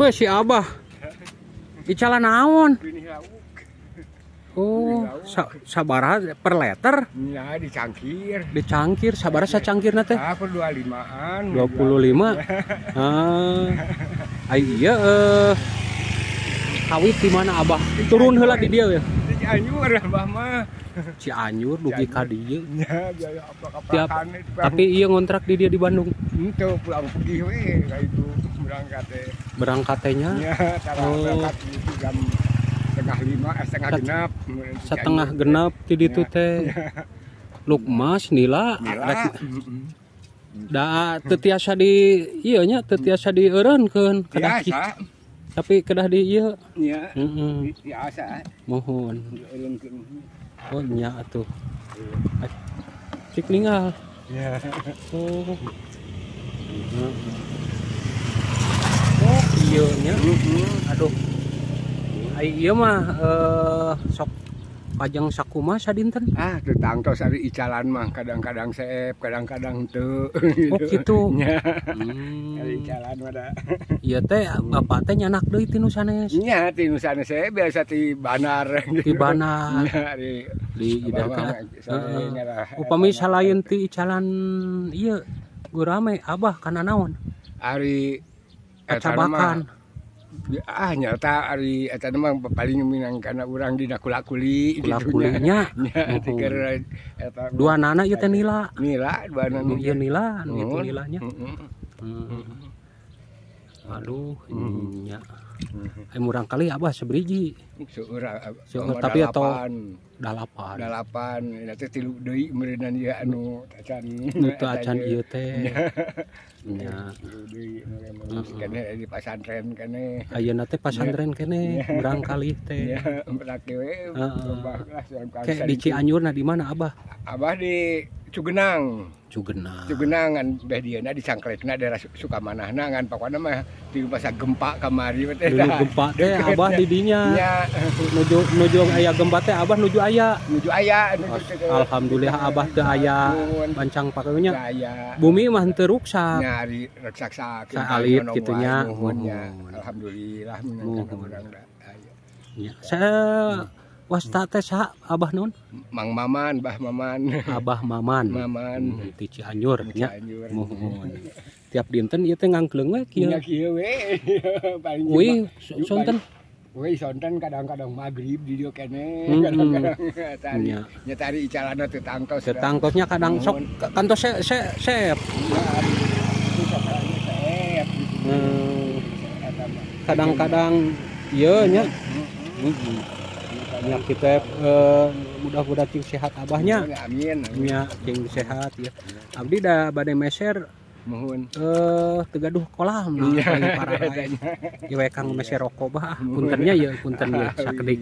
Weh si Abah. Icalan naon? Oh, sabaraha per liter? Ya, dicangkir. Dicangkir, sabaraha sacangkirna teh? Ah, per 25-an. 25. Ah. Ai ieu kawit di mana Abah? Turun heula di dieu ya. Di Cianjur Abah mah. Cianjur dugi ka dieu. Ya, biaya apa. Tapi ieu ngontrak di dieu di Bandung. Henteu, pulang pergi we ka itu berangkat teh. Berangkat teh nya? Ya, berangkat itu jam 4:30, 5:30. 5:30 ti ditu teh. Lukmas nila. Da teu tiasa di ieu nya, teu tiasa dieureunkeun kedah. Tapi kedah di ieu. Nya. Heeh. Tiasa. Mohon. Oh nya atuh. Cik ninggal. Ya. Oh. Oh ieu nya. Aduh. Ai ieu mah sok pajang sakumaha sadinten? Ah, teu tangtos ari icalan mah, kadang-kadang seep, kadang-kadang teu. Oh kitu. Nya. Ari icalan mah da. Ieu teh bapak teh nyanak deui ti nu sanes. Nya ti nu sanes biasa ti Banar. Ti Banar. Nya ari di ieu teh. Upami salain ti icalan ieu gurame Abah kana naon? Ari kacabakan. Ah nyata ari eta mah paling minang kana urang dina kula-kuli kula-kulinya. Eta dua nana ieu teh nila. Nila dua nana. Ieu nila, itu nilanya. Aduh, nya. Ai murang kali Abah sebriji. Seueur tapi atau 8. 8 eta teh 3 deui meureunnan ieu anu acan. Nu teu acan ieu teh. Nya. Deui keneh di pasantren keneh. Ayeuna teh pasantren keneh murang kali teh. Nya, berake we. Kayak di Cianjurna di mana Abah? Abah di Cugenang. Cugenang. Cugenang ngan beh dieuna di Cangklekna daerah Sukamanahna ngan pokona mah di masa gempa kamari teh. Dulu gempa teh Abah di dinya. Nya. Nuju aya gempa teh Abah nuju aya. Nuju aya. Alhamdulillah Abah teu aya bancang pakeunya. Bumi mah henteu ruksak. Nya ari ruksak saalit kitu nya. Alhamdulillah minang urang da aya. Nya. Saya wasta teh saha Abah naon? Mang Maman, Bah Maman. Abah Maman. Maman ti Cianjur nya. Muhun. Tiap dinten ieu teh ngangkleung we kieu. Nya kieu we. Paling wih, sonten. Wih, sonten kadang-kadang magrib di dieu keneh, kadang-kadang tari. Nya tari icalanna teu tangtos. Teu tangtosnya kadang sok kantos seep. Kadang-kadang ieu nya. Ya kita mudah-mudahan cing sehat abahnya. Amin. Nya cing sehat ya. Abdi da bade meser muhun. Teu gaduh kolam nah paling parah. Ieu we kang meser rokok bah. Puntennya ya, punten ya sakedik.